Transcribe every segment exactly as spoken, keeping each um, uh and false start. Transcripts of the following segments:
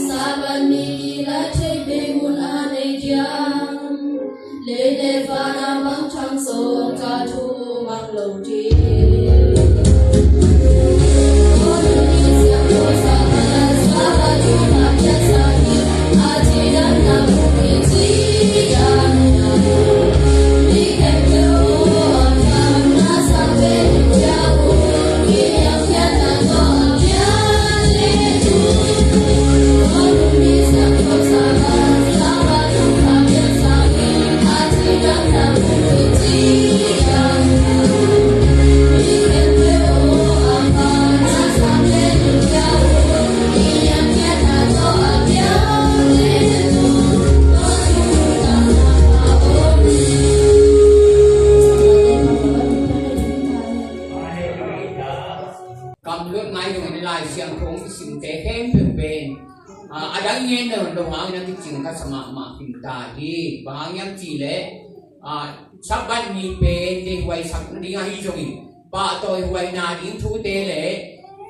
Sabbath ni i la thei bei hun a nei diam? Lei le van a mangthang sawm ka thu mang lo ding. Kam luat ngai dong in Lai Siangtho hong kisimte khempeuh pen, ah, a dang ngen lo hangin a kicing ka sa mahmah khin ta hi. Bang hang hiam cih leh, ah, Sabbath ni pen deihhuaisak nading ahi zongin, pahtawihuaina ding thute le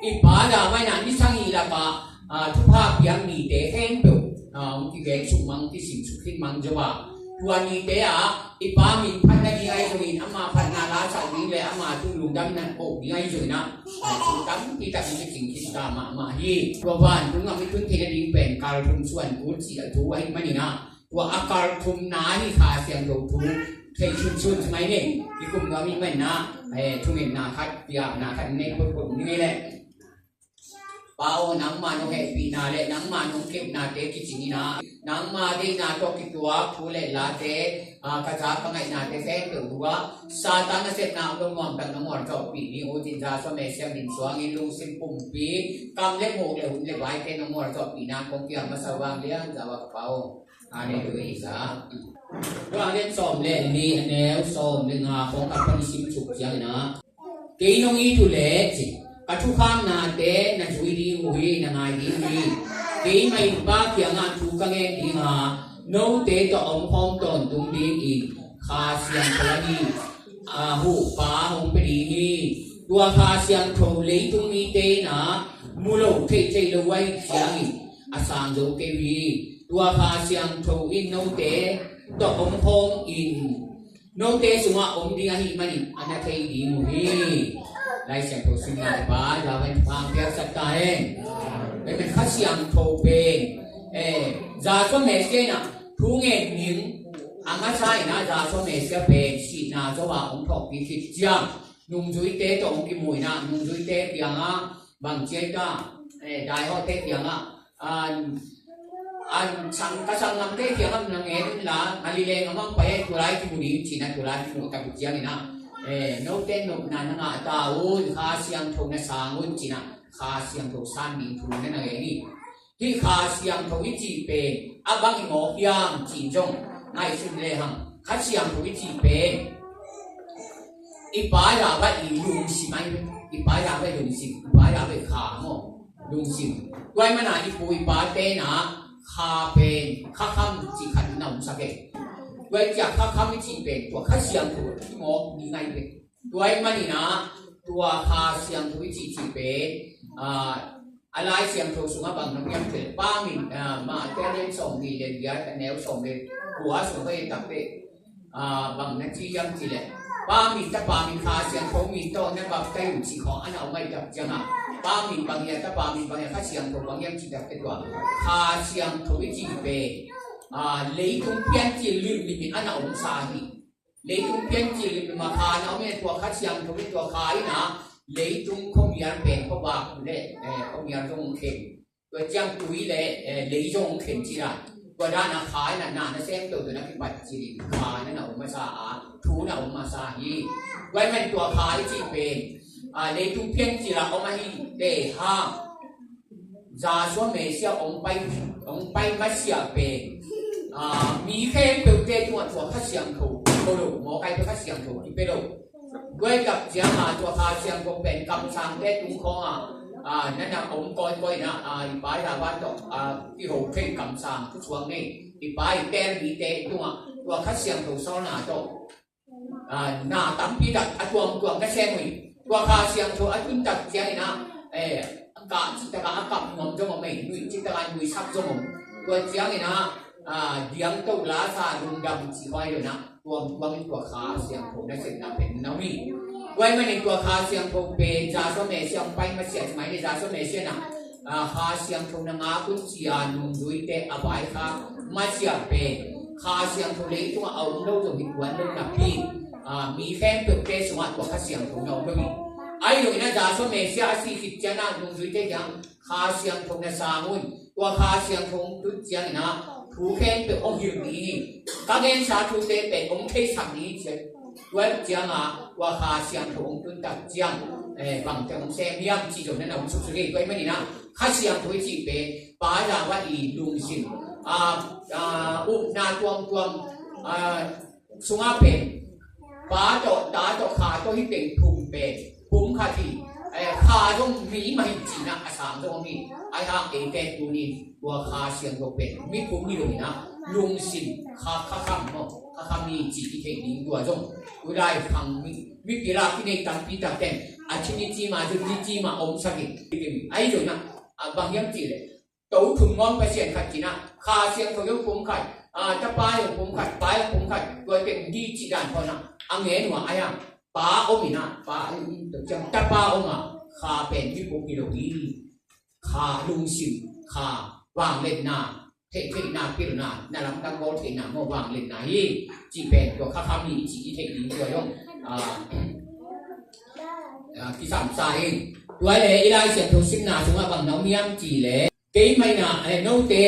i Pa David in a ni sagih lakah, ah, thupha piak nite khempeuh, ah, hong kiveng suk mang, kisim suk khin mang zo a, tua nite ah i Pa min phat nading ahi zongin, ama phatna lasak ding le ama tung lungdamna koh ding ahi zongin ah, ah, thu tampi tak hong kicing khin ta mahmah hi. Tua vantung gam i tun theih nading pen kal thum suan kul cih a thu ahih manin ah, tua a kal thumna hi Kha Siangtho thu theih sunsun mai ni. Kikum nuam ahih manin ah, eh, thungetna khat, piakna khat nei photphot ni ngei leh. Pa aw, nangma nong hehpihna le nangma nong kepnate kicing in ah, nangma deihna tawh kituak thu le late, ah, ka za ka ngaihnate khempeuh uh ah, Satan nasepna uh tawh nuamtak nong mualzawhpih ding uh cin, Yahshua Messiah min suangin lungsim pumpi, kam le muk le hun le vaite nong mualzawhpihna kong kiang masa uh a, lianzaw a ka Pa aw. Halleluiah. Tua lian sawm le nih, a neu sawm le nga khawng khat pan i sim suk ciangin ah, kei nong it uh leh, ci, ka thukhaknate na zui ding uh hi, na ngai ding uh hi. Keimah in Pa kiangah thu ka ngen ding a, note tawh omkhawm tawntung dingin Kha Siangtho ahi, a, Huhpa hong pia ding hi. Tua Kha Siangtho leitung mite in ah mu lo theih theih lo uh ahih ciangin a sang zo kei uh hi. Tua Kha Siangtho in note tawh omkhawm in, note sungah om ding ahih manin a na thei ding uh hi. Lai Siangtho simna i Pa David in thupha piaksak ta hen. Pen, pen Kha Siangtho pen, eh, Yahshua Messiah in ah thu ngen ning a ngasa in ah, Yahshua Messiah pen sihna zo a hong thawhpih khit ciang nungzuite tawh hong kimu in ah, nungzuite kiangah bang ci hiam ta, eh, daihawte kiangah, an, an sang, ka sanggamte kiangah na ngen un la, Galilee gam ah pai in, tua lai kimu ding, ci in ah, tua lai kimu tak uh ciangin ah, eh, note nopna na ngah ta un, Kha Siangtho na sang un, ci in ah, Kha Siangtho san ding thu na na ngen hi. Hih Kha Siangtho i cih pen a bang hi mawk hiam cih zong ngaihsun lehang, Kha Siangtho i cih pen i Pa Yahweh i lungsim ahi ve. I Pa Yahweh lungsim, i Pa Yahweh Kha maw, lungsim. Tua ahih manin i pu i pate in ah Kha pen, Kha Kham cih khat na omsak e. Tua ahih ciang Kha Kham i cih pen tua Kha Siangtho i mawk ding ahi ve. Tua ahih manin ah tua Kha Siangtho i cihcih pen, ah, a Lai Siangtho sungah bang na om hiam cih leh, Pa min, ah, Matthai a lian sawmnih le giat, a neu sawm le kua sung pai tak teh, ah, bang na ci hiam cih leh, Pa min, Tapa min, Kha Siangtho min tawh na baptize un cih khawng a na om ahih tak ciangah, Pa min bang hiam, Tapa min bang hiam, Kha Siangtho bang hiam cih tak teh tua Kha Siangtho i cih pen, ah, leitung piancil limlim in a na omsa hi. Leitung piancil limlim ah Kha na om in, tua Kha Siangtho in tua Kha in ah leitung khuamial pen khuavak le, eh, khuamial zong hong khen. Tua ciang tui le, eh, lei zong hong khen ci a. Tua dan a Kha in ah na na sem toto na kipat cil in Kha in ah na om masa a, thu na om masa hi. Tua ahih manin tua Kha i cih pen, ah, leitung piancil ah om ahih leh hang Yahshua Messiah hong pai, hong pai masiah pen, ah, mi khempeuhte tungah tua Kha Siangtho kipia lo, mawk ahih pen Kha Siangtho kipia lo. Tua ahih tak ciangah tua Kha Siangtho pen kamsangte tung khawngah, ah, na na om kawikawi in ah, ah, i Pa Yahweh tawh, ah, kiho thei kamsang thusuak nei, i Pa i teel mite tungah tua Kha Siangtho sawlna tawh, ah, na tampi tak a tuamtuam na sem uh hi. Tua Kha Siangtho a tun tak ciangin ah, eh, Kah cih takah a kap nuam zong om ei, nuih cih takah nuihsak zong om. Tua ciangin ah, a, diangto lasa lungdam cih huai lo in ah, tuamtuam in tua Kha Siangtho nasepna pen na om hi. Tua ahih manin tua Kha Siangtho pen Joshua Messiah hong pai masiah, cih mai ni, Joshua Messiah in ah, a, Kha Siangtho na ngak un ci-a nungzuite a vaikhak masiah pen Kha Siangtho leitungah a om lo zong hi tuan lo napi, a, mi khempeuhte sungah tua Kha Siangtho na om lo hi. Ahi zongin ah Joshua Messiah a sih khit ciangin ah nungzuite kiang Kha Siangtho na sang un, tua Kha Siangtho hong tun ciangin ah thu khempeuh hong hilh ding hi. Ka gensa thute pen hong theisak ding hi ci a, tua ciangah tua Kha Siangtho hong tun tak ciang, eh, bangte hong sem hiam cih zong na na om suksuk hi. Tua ahih manin ah Kha Siangtho i cih pen Pa Yahweh i lungsim, a, a, upna tuamtuam, a, sungah pen Pa tawh, Ta tawh, Kha tawh, hih teng thum pen pumkhat hi. Eh, Kha zong mi mah hi cihna a sang zong om hi. Ahi hang eite tuni tua Kha Siangtho pen mi pum hi lo in ah, lungsim Kha, Kha Kham maw, Kha Kham i cih i theih ding tua zong, tulai khang mi, mipil a kinei tampi tak ten a thin i cih mah, zun i cih mah omsak hi. Ahi zongin ah, a, bang hiam cih leh To thum ngawng Pasian khat ci-in ah, Kha Siangtho zong pumkhat, a, Tapa zong pumkhat, Pa zong pumkhat, tua teng ding cih dan pawl ah a ngen uh a, ahi hang Pa om in ah, Pa, Tapa om a, Kha pen mi pum hi lo hi. Kha lungsim, Kha vangliatna, theihtheihna, pilna, na lamdang bawl theihna maw, vangliatna hi cih pen tua Kha Kham i cih i theih ding tua zong, a, a, kisam sa ing. Tua leh i Lai Siangtho simna sungah bang na om hiam cih leh, keimah in ah, eh, note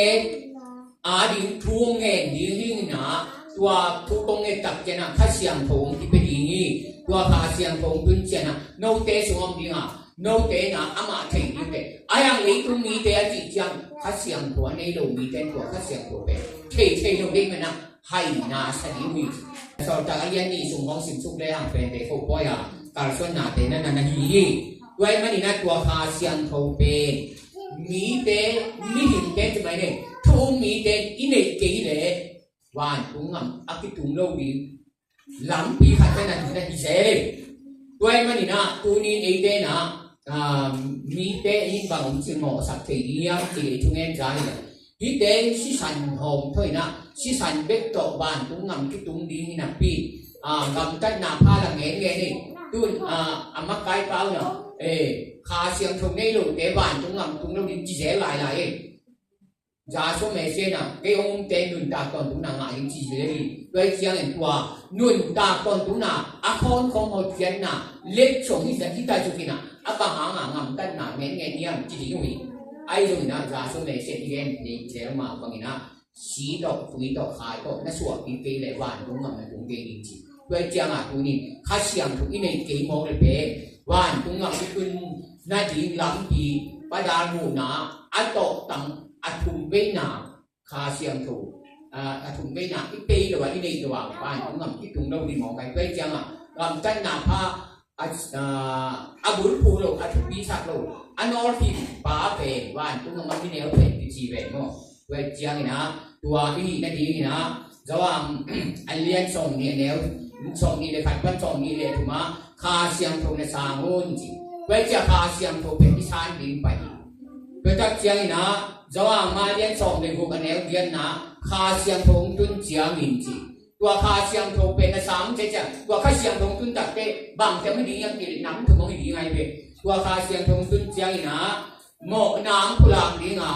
ading thu hong ngen ding hi in ah, tua thu kong nget tak ciangin ah Kha Siangtho hong kipia ding hi. Tua Kha Siangtho hong tun ciangin ah note sung om ding a, note in ah amah thei ding teh. Ahi hang leitung mite a cih ciang Kha Siangtho a nei lo mite in tua Kha Siangtho pen thei thei lo ding manin ah haina sa ding uh hi. Sawltak a lian nih sung hong simsuk lehang pen te kho pawi a kalsuannate na na na hi hi. Tua ahih manin ah tua Kha Siangtho pen mite, mihingte, ci mai ni, thu um mite i neih kei leh vantung gam a kitung lo ding lampi khat na na hi zel hi. Tua ahih manin ah tuni in eite in ah, ah, mite in bang hong ci mawhsak thei ding hiam cih leh i thungen za hi leh, hihte sisan hawmthawh in ah, sisan bek tawh vantung gam kitung ding hi napi, a, gamtatna pha la ngenngen hi. Tun, a, a makaipa un ah, eh, Kha Siangtho nei lote vantung gam tung lo ding ci zel lailai hi. Joshua Messiah in ah, kei hong umte nuntak tawntungna ngah ding ci zel hi. Tua ahih ciangin tua nuntak tawntungna a khawnkhong hotkhiatna letsong hi zat hi ta zuk in ah, a bang hang a gamtatna ngenngen hiam ci ding uh hi. Ahi zongin ah Joshua Messiah i gen ni zel mah bangin ah, si tawh, tui tawh, khai tawh na suahpih kei leh vantung gam na tung kei ding ci. Tua ahih ciangin ah tuni in Kha Siangtho i neih kei mawk leh pen vantung gam i tun nading lampi, Pa dal muhna a tawhtang a thum veina Kha Siangtho, a, a thum veina i pei lo a, i neih lo a, vantung gam i tung lo ding mawk hi. Tua ahih ciangin ah gamtatna pha a, a, a bulphuh lo, a thupisak lo, a nawlkhin pa pen vantung gam a mi neu pen kici ven maw. Tua ahih ciangin ah, tua i hih nadingin ah, Johan a lian sawmnih a neu sawmnih le khat pan sawmnih le thum ah, Kha Siangtho na sang un ci. Tua ahih ciang Kha Siangtho pen i san ding pai hi. Tua tak ciangin ah, Johan a lian sawm le guk a neu giatna, Kha Siangtho hong tun ciangin ci. Tua Kha Siangtho pen na sang ciang, tua Kha Siangtho hong tun takteh bang ciang hi ding hiam cih leh nam thum hong hi ding ahi ve. Tua Kha Siangtho hong tun ciangin ah mawhna hong pulak ding a,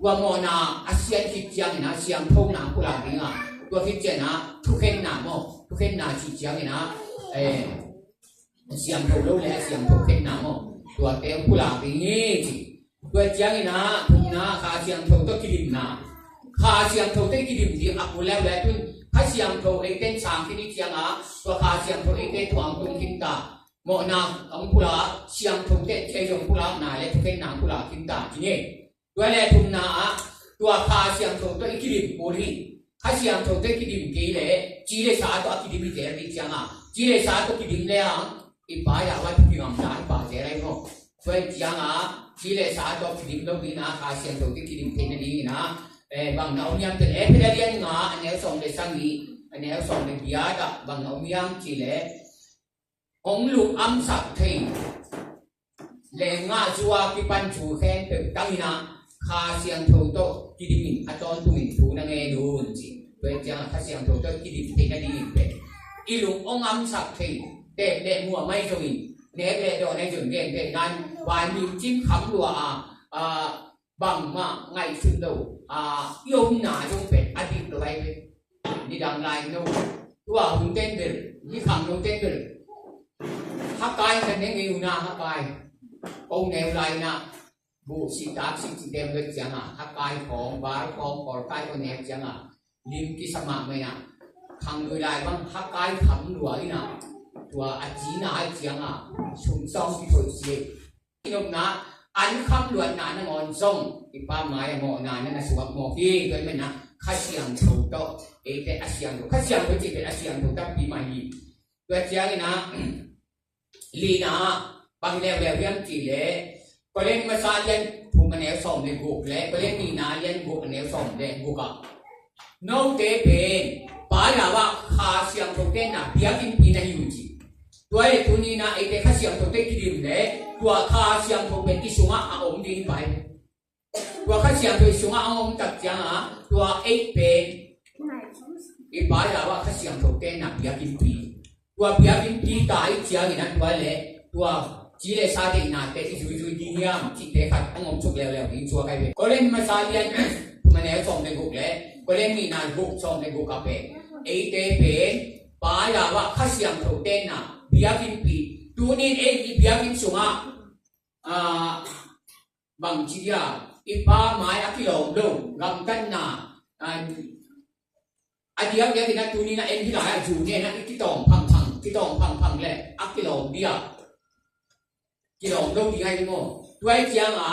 tua mawhna a sian khit ciangin ah siangthona hong pulak ding a, tua khit ciangin ah thukhenna maw, thukhenna cih ciangin ah, eh, siangtho lo le a siangtho khenna maw, tuate hong pulak ding hi ci. Tua ciangin ah thumna Kha Siangtho tawh kidimna. Kha Siangtho tawh i kidim ding a kul leuleu tun Kha Siangtho eite in sang khin i ciang a, tua Kha Siangtho eite thu hong tung khin ta. Mawhna hong pulak, siangthote in thei zong pulakna le thukhenna hong pulak khin ta ci ni. Tua le thumna ah tua Kha Siangtho tawh i kidim kul hi. Kha Siangtho tawh i kidim kei leh ci le sa tawh a kidim hi zel ding ciang a, ci le sa tawh kidim le hang i Pa Yahweh thu kingamna i pha zel ahi maw. Tua ahih ciang a ci le sa tawh kidim lo ding a, Kha Siangtho tawh kidim theih nadingin ah, eh, bang na om hiam cih leh Efesa a lian nga a neu sawm le sagih, a neu sawm le giat ah bang na om hiam cih leh, hong lungdamsak thei, le ngah zu a kipan zu khempeuh tang in ah Kha Siangtho tawh kidim in a tawntungin thu na ngen un ci. Tua ciangah Kha Siangtho tawh kidim theih nadingin pen i lung hong amsak thei, teep le muam ahi zongin, nek le dawn ahi zongin, gen theih nan vai mim cin kham lua a, a, bangmah ngaihsut lo a, i omna zong pen a dik lo ahi ve. Nidang lai no, tua hun ten bel, ni khang no ten bel, hakai na ne ngei una hakai, ko neu lai na, bu si tak si ci dem lo cianga hakai khong, bar khong, kawlkai ko neu cianga lim kisa mahmah ina, khang lui lai bang hakai kham lua ina, tua a cina ai cianga sum sawng ki thoi ci. Kinopna an kham luatna nangawn zong i Pa mai a mawhna na na suak mawk hi. Tua i manna Kha Siangtho tawh eite a siangtho, Kha Siangtho cihte a siangtho tampi mah hi. Tua ciangina lina bang leuleu hiam cih le Korin masa lian thum a neu sawm le guk le Korin nihna lian guk a neu sawm le guk ah note pen Pa Yahweh Kha Siangtho tenna biakinnpi na hi uh ci. Tua le tunina eite Kha Siangtho te kidim le tua Kha Siangtho pen i sungah a om ding hi pai. Tua Kha Siangtho i sungah a om tak cianga tua ei pen i Pa Yahweh Kha Siangtho tenna biakinnpi. Tua biakinnpi ta i ciangina tua le tua ci le sa deihnate i zuizui ding hiam cihte khat a ngom suk leuleu ding tua kai ve. Korin masa lian thum a neu sawm le guk le Korin nihna guk sawm le guk a pen eite pen Pa Yahweh Kha Siangtho tenna biakinnpi. Tunin ei i biakinn sungah, ah, bang ci dia i Pa mai a kilawm lo gamtatna, ah, a diakdiak ina tunina en hi lai a zu nena i kitawng phangphang, kitawng phangphang le a kilawm dia kilawm lo ding ahi maw? Tua i cianga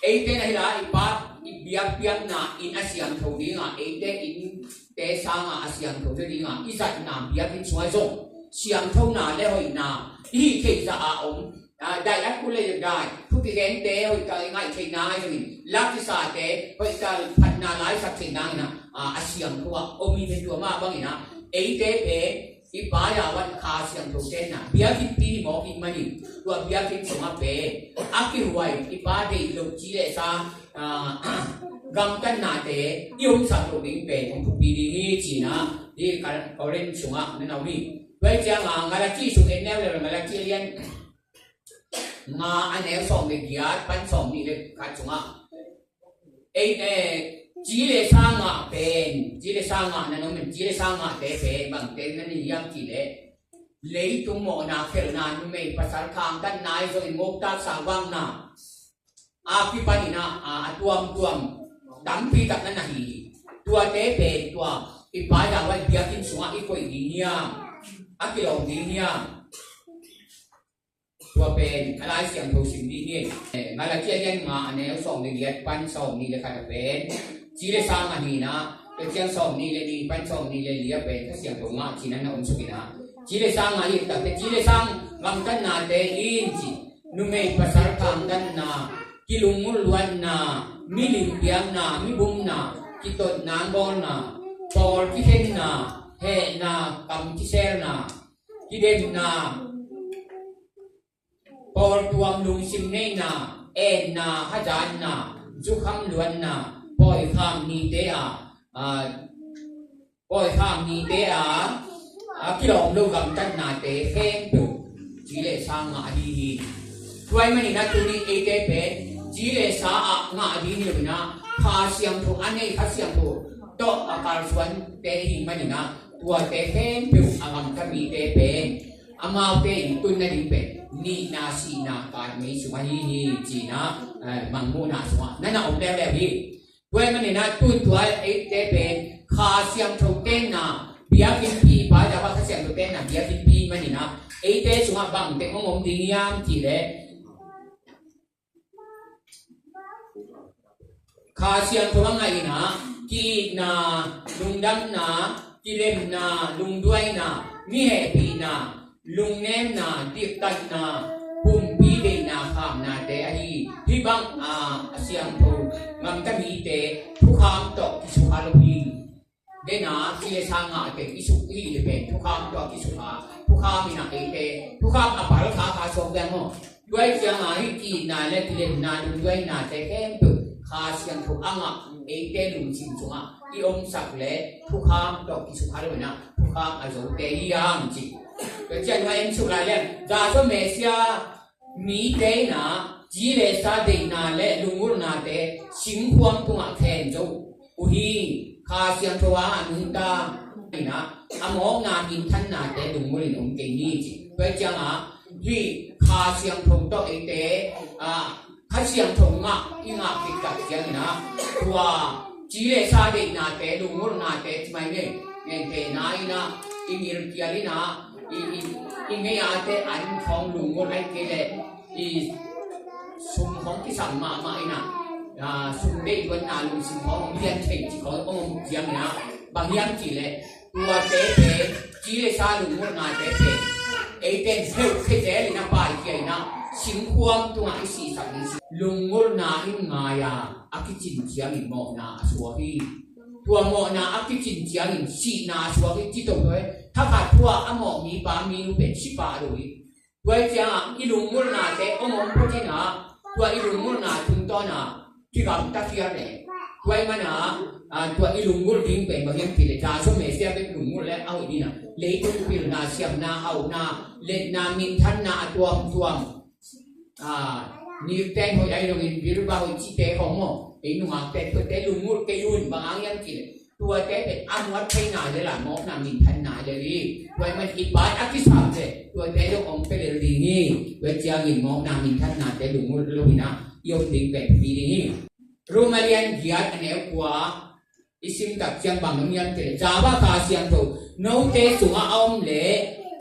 eite na hi lai i Pa i biakpiakna in a siangtho dinga eite in te sanga a siangtho dinga i zatna biakinn sungah zong siangthona le hoihna i hih theih zah a om. Ah, dai a kul le dai thu kigente hoih tak i ngaih theihna ahi zongin lak kisate hoih tak phatna laisak theihna ina, ah, a siangtho a om hi ve. Tua mah bangina eite pen i Pa Yahweh Kha Siangtho tenna biakinnpi hi mawk hi manin tua biakinn sungah pen a kihuai i Pa deih lo ci le sa, ah, gamtatnate i omsak loh ding pen hong thupi ding hi cina hi Korin sungah na na om hi. Tua i cianga Galati sung en neu le Galati lian nga a neu sawm le giat pan sawm nih le khat sungah ei, eh, ci le sa ngah pen, ci le sa ngah na nong men ci le sa ngahte pen bangte na ni hiam cih le leitung mawhna khelhna numei pasal khangtan nai zongin moktaksa vangna a kipanina a, a tuamtuam tampi tak na na hi hi. Tuate pen tua i Pa Yahweh biakinn sungah i koih ding hiam, a kilawm ding hiam? Tua pen a Lai Siangtho sim dih ni. Eh, Galati a lian nga a neu sawm le giat pan sawm nih le khat a pen ci le sa ngah hi na, Efesa sawm nih le nih pan sawm nih le li a pen Kha Siangtho ngah cih na na om suk hi na. Ci le sa ngah hi takte ci le sa gamtatnate in ci. Numei pasal khangtanna, kilunggulh luatna, milim piakna, mibumna, kitot nangbawlna, pawl kikhenna, hehna, kam kiselna, kidemna, pawltuam lungsim neihna, enna, hazatna, zukham luanna, pawikham nite a, a, pawikham nite a, a kilawm lo gamtatnate khempeuh ci le sa ngah ahi hi. Tua ahih manin a tuni eite pen ci le sa a ngah ding hi lo in a, Kha Siangtho a nei, Kha Siangtho tawh a kalsuante ahih manin a, tuate khempeuh a gamta mite pen amaute in tunna ding pen nihna sihna kaimei sung ahi hi cih na, eh, mangmuhna sungah na na om leuleu hi. Tua ahih manin a tun tua eite pen Kha Siangtho tenna biakinnpi, Pa Yahweh Kha Siangtho tenna biakinnpi manin a, eite sungah bang teng hong om ding hiam cih leh Kha Siangtho a ngah in a, ki-itna, lungdamna, kilemna, lungduaina, mi hehpihna, lungnemna, diktatna, pumpi deihna khamnate ahi. Hih bang a, a siangtho gamta mite thukham tawh kisukha lo hi. Dena ci le sa ngah teng i suk i hih le pen thukham tawh kisukha, thukham in a eite thukham a pal kha kha suak ding maw? Tua hi ciangah hih ki-itna le kilemna, lungduainate khempeuh Kha Siangtho a ngah eite lungsim sungah i omsak le thukham tawh kisukha lo inah thukham a zote hi hang ci. Tua ciang hua en suk lai leng, Joshua Messiah mite inah ci le sa deihna le lunggulhnate singkhuam tungah khen zo uh hi. Kha Siangtho a nungta inah a mawkna minthannate lunggulh in om kei ni ci. Tua ciangah hih Kha Siangtho tawh eite, ah, Kha Siangtho ngah i ngah kiktak cianginah tua ci le sa deihnate, lunggulhnate ci mai ni. Gentehna inah i ngilkial inah i, i, i ngei ate an khawng lunggulh ai kei le i sum khawng kisam mahmah inah, ah, sum deih duanna lungsim khawng hong lian thei ci khawng hong om cianginah bang hiam ci le tuate pen ci le sa lunggulhnate pen eite in heuh khia zel inah paikhia inah singkhuam tungah i sihsak ding. Lunggulhna in ngai a a kicin ciangin mawhna a suak hi. Tua mawhna a kicin ciangin sihna a suak hi ci to tua hi. Thakhat thu-ah a mawh mipa minu pen si pah lo hi. Tua hi ciangah i lunggulhnate om om photinah tua i lunggulhna tungtawnah kigamta khiat le tua hi manah, ah, tua i lunggulh ding pen bang hiam ci le Joshua Messiah bek lunggulh le a hoih dinah leitung pilna, siamna, hauhna, letna, minthanna a tuamtuam, ah, nikten hoih ahi zongin bilba hoih cihte khawng maw, ei nungakte tuate lunggulh kei un. Bang hang hiam ci le tuate pen a muat theihna le la mawkna minthannate hi. Tua hi man i pai a kisam le tuate zong hong pia lel ding hi. Tua ciangin mawkna minthannate lunggulh lo inah i om ding pen thupi ding hi. Rom a lian giat a neu kua i sim tak ciang bang na om hiam ci le Joshua Kha Siangtho note sungah a om le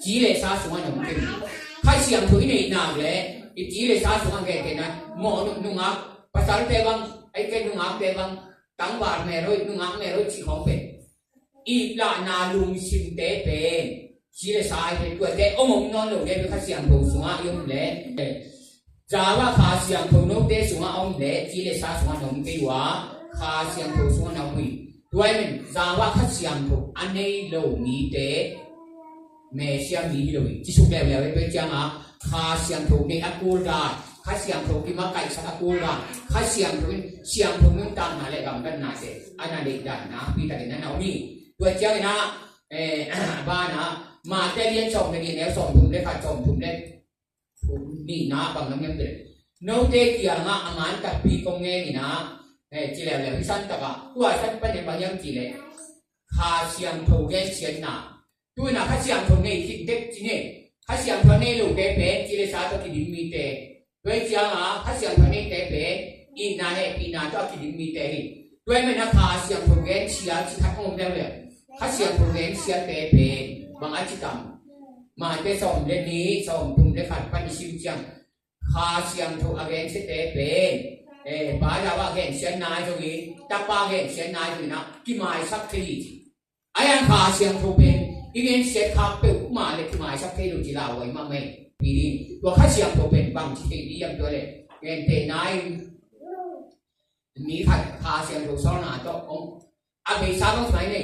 ci le sa sungah na om kei un. Kha Siangtho i neih nak le i ci le sa sungah gentehna mawh nung, nungak pasalte bang, ai kei nungakte bang tangval mel hoih, nungak mel hoih cih khawng pen i lahna lungsimte pen ci le sa ai pen tuate om om nawn lo le Kha Siangtho sungah i om le Joshua Kha Siangtho note sungah a om le ci le sa sungah na om kei uh a, Kha Siangtho sungah na om uh hi. Tua hi men Joshua Kha Siangtho a nei lo mite Messiah mi hi lo hi. Ci suk leuleu hi. Tua ciangah Kha Siangtho nei a kul dan, Kha Siangtho kimakaihsak a kul dan, Kha Siangtho in siangtho nuntakna le gamtatnate a na deih dan nakpi takin na na om hi. Tua cianginah, eh, banah Mate lian sawm le nih, neu sawm thum le khat, sawm thum le nihna bang na om hiam ci le note kiangah a man takpi kong ngen inah, eh, ci leuleu hi. San takah tua san panin bang hiam ci le Kha Siangtho gensiatna, tu inah Kha Siangtho nei khit dek ci ni. Kha Siangtho a nei lote pen ci le sa tawh kidim mite. Tua hi ciangah Kha Siangtho a neite pen itna hehpihna tawh a kidim mite hi. Tua hi menah Kha Siangtho gensia ci khat hong om leuleu. Kha Siangtho gensiate pen bang a ci tam? Mate sawm le nih, sawm thum le khat pan i sim ciang Kha Siangtho a gensiate pen, eh, Pa Yahweh gensiatna ahi zongin, Tapa gensiatna ahi zongin ah kimaisak thei hi ci. Ahi hang Kha Siangtho pen i gensiat khak peuhmah le kimaisak thei lo ci lauhuai mahmah hi. Pi ding, tua Kha Siangtho pen bangci thei ding hiam? Tua le gentehna in mi khat Kha Siangtho sawlna tawh hong, a beisa bang ci mai ni.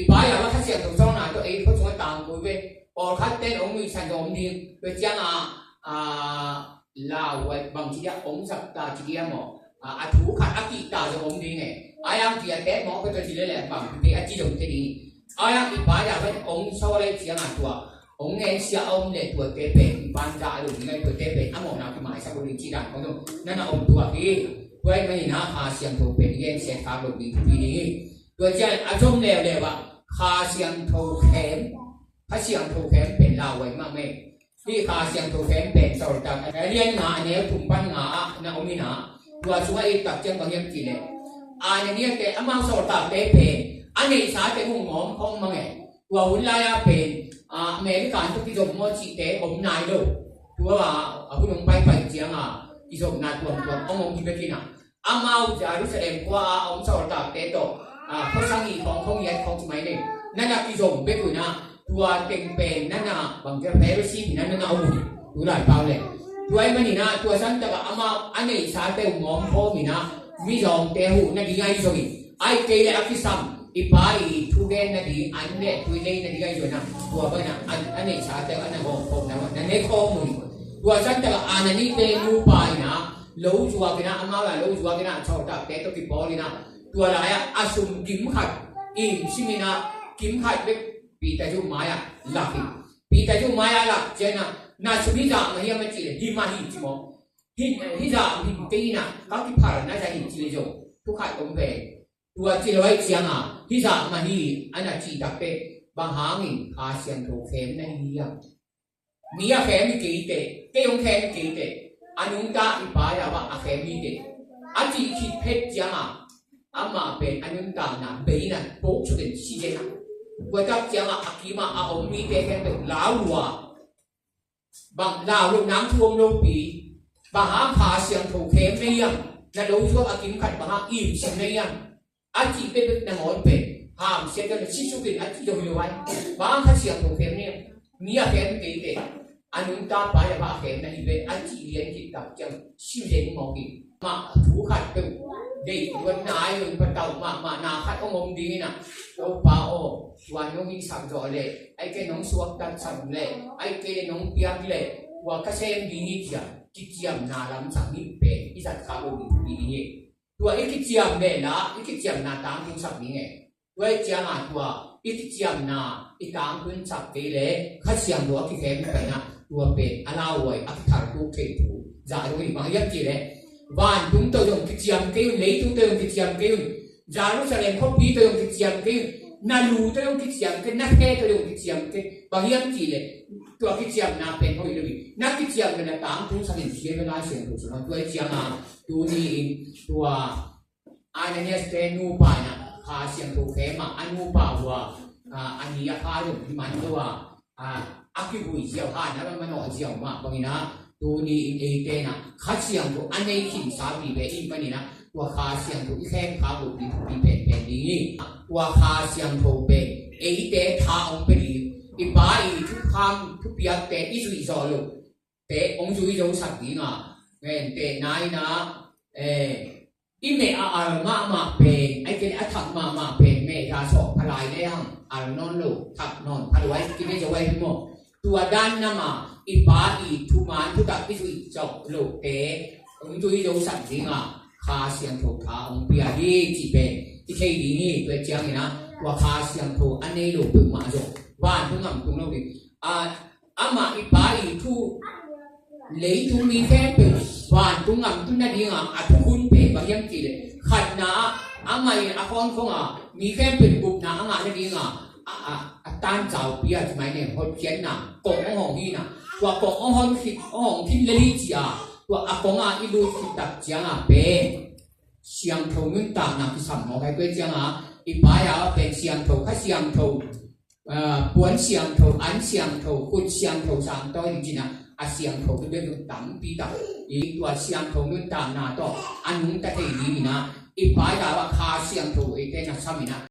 I Pa Yahweh Kha Siangtho sawlna tawh ei khua sungah tangkul ve. Pawlkhatte in hong nuihsan zong om ding. Tua ciangah, ah, lauhuai bangci dia hong zat ta ci dia maw? Ah, a thu khat a kihta zong om ding e. Ahi hang ci a te maw, tua ci lele bangci a ci zong te ding. Ahi hang i Pa Yahweh hong sawl ahih ciangah tua hong gensia a om leh tuate pen i Pa in za lo ding ahi, tuate pen a mawhna kimaisak lo ding cih dan khawng zong na na om tuak hi. Tua ahih manin ah Kha Siangtho pen i gensiat khak loh ding thupi ding hi. Tua ciang a zom leuleu ah Kha Siangtho khem, Kha Siangtho khem pen lauhuai mahmah hi. Hih Kha Siangtho khem pen Sawltak a lian nga, a neu thum pan nga ah na om in ah, tua sungah i et tak ciang bang hiam cih leh Ananiate, amau sawltakte pen a neihsate hong mawm khawng mang e. Tua hun lai-ah pen, ah, America tawh kizom maw cihte om nai lo. Tua a hun hong paipai ciangah kizopna tuamtuam hong om hi bek in ah, amau Jerusalem khua-ah a om sawltakte tawh, ah, khuasang i khawng, khawng i et khawng ci mai ni. Na na kizom bek uh in ah, tua teng pen na na bang ci a, fellowship in ah na na om uh hi. Tu laipau le tua ahih manin ah tua santakah amau a neihsate uh mawm khawm in ah, mizawngte huh nading ahi zongin, ahih kei leh a kisam i Pa i thugen nading, an le tui lei nading ahi zongin ah, tua bangin ah a neihsate uh a na gawm khawm, na na ne khawm uh hi. Tua zan takah Ananias te nupa in ah lo zuak in ah, amau a lo zuak in ah, a chawltakte tawh kipawl in ah, tua lai-ah a sum kim khat, im sim in ah, kim khat bek Peter zong mai-ah lak hi. Peter zong mai-ah lak ciangin ah, na sum hizah mah hiam a cih leh, hi mah hi ci maw. Hi, hizah hi kei in ah, ka kiphal na zah hi ci leh zong thu khat om ve. Tua ci lo ahih ciangin ah, hizah mah hi a na cih takteh, bang hangin Kha Siangtho khem na hi hiam? Mi a khem hi kei teh, kei hong khem hi kei teh, a nungta i Pa Yahweh a khem hi teh, a cih khit phet ciangin ah, amah pen a nuntakna bei in ah, pok suk in si zen ah. Tua tak ciangin ah, a kim ah a om mite khempeuh lau lua. Bang lau lo, nang thu om lopi. Bang hang Kha Siangtho khem na hiam? Na lo zuak a kim khat bang hang im sim na hiam? A cih bekbek nangawn pen hamsiat deuh na, si suk in a cih deuh hi lo ai. Bang hang Kha Siangtho khem na hiam? Mi a khem kei teh, a nungta Pa Yahweh a khem na hi ve a cih lian khit tak ciang si zen mawk hi. Mah thu khat peuh deih tuan nai lo, patauh mahmah na khat hong om ding in ah, Topa aw, tua nong hihsak zawh leh, ahih kei leh nong suaktat sak leh, ahih kei leh nong piak leh, tua ka sem ding hi ci-a kiciamna lamsang hi pen i zat kha lo ding hi. Tua i kiciam leh lah i kiciamna tangtungsak ding e. Tua ahih ciangin tua i kiciamna i tangtunsak kei leh Kha Siangtho a kikhem pen ah, tua pen a lauhuai a kithaltuk thei thu zah lo hi. Bang hiam cih leh, vantung tawh zong kiciam kei un, leitung tawh zong kiciam kei un, Jerusalem khuapi tawh zong kiciam kei un, na lu tawh zong kiciam kei, na khe tawh zong kiciam kei. Bang hiam cih leh, tua kiciamna pen hoih lo hi. Na kiciam leh na tangtungsak in ci hi ve Lai Siangtho sungah. Tua ahih ciangin tuni-in tua Ananias te nupa in ah Kha Siangtho khem a, a nupa uh a, a, a ni a kha zong hi man lo a, a, a kivui ziau, han a manawh ziau mah bangin ah, tuni-in eite in ah Kha Siangtho a nei khinsa vive i hih manin ah, tua Kha Siangtho i khem kha lo ding thupi penpen ding hi. Tua Kha Siangtho pen eite tha hong pia ding, i Pa i thukham thupiakte i zuih zawh loh te hong zui zosak ding a, gentehna in ah, eh, i meh a al mahmah pen, ahih kei leh a thak mahmah pen meh za sawh pha lai le hang, al nawn lo, thak nawn pha lo, ahih kei leh zo ahih maw. Tua dan nam a i Pa i thuman thutak i zuih zawh loh te hong zui zosak ding a, Kha Siangtho tha hong pia hi cih pen i thei ding hi. Tua ciangin ah, tua Kha Siangtho a nei lo peuhmah zong vantung gam tung lo ding. A, amah i Pa i thu leitung mi khempeuh vantung gam tun nading a, a thukhun pen bang hiam cih leh, khatna ah amah in a khawnkhong a mi khempeuh gupna a ngah nading a, a, a, a tanzaupi a, ci mai ni, hotkhiatna kong hong hawng hi in ah, tua kong hong hawng khit, hong hawng khin lel hi ci a, tua a kong a i lut khit tak ciang a pen siangtho nuntakna kisam mawk hi. Tua ciang a i Pa Yahweh pen siangtho, Kha Siangtho, ah, puan siangtho, an siangtho, khut siangtho, sangtawi ding ci in ah, a siangtho tu bek tampi tak i, tua siangtho nuntakna tawh a nungta thei ding in ah, i Pa Yahweh Kha Siangtho eite na sam in ah,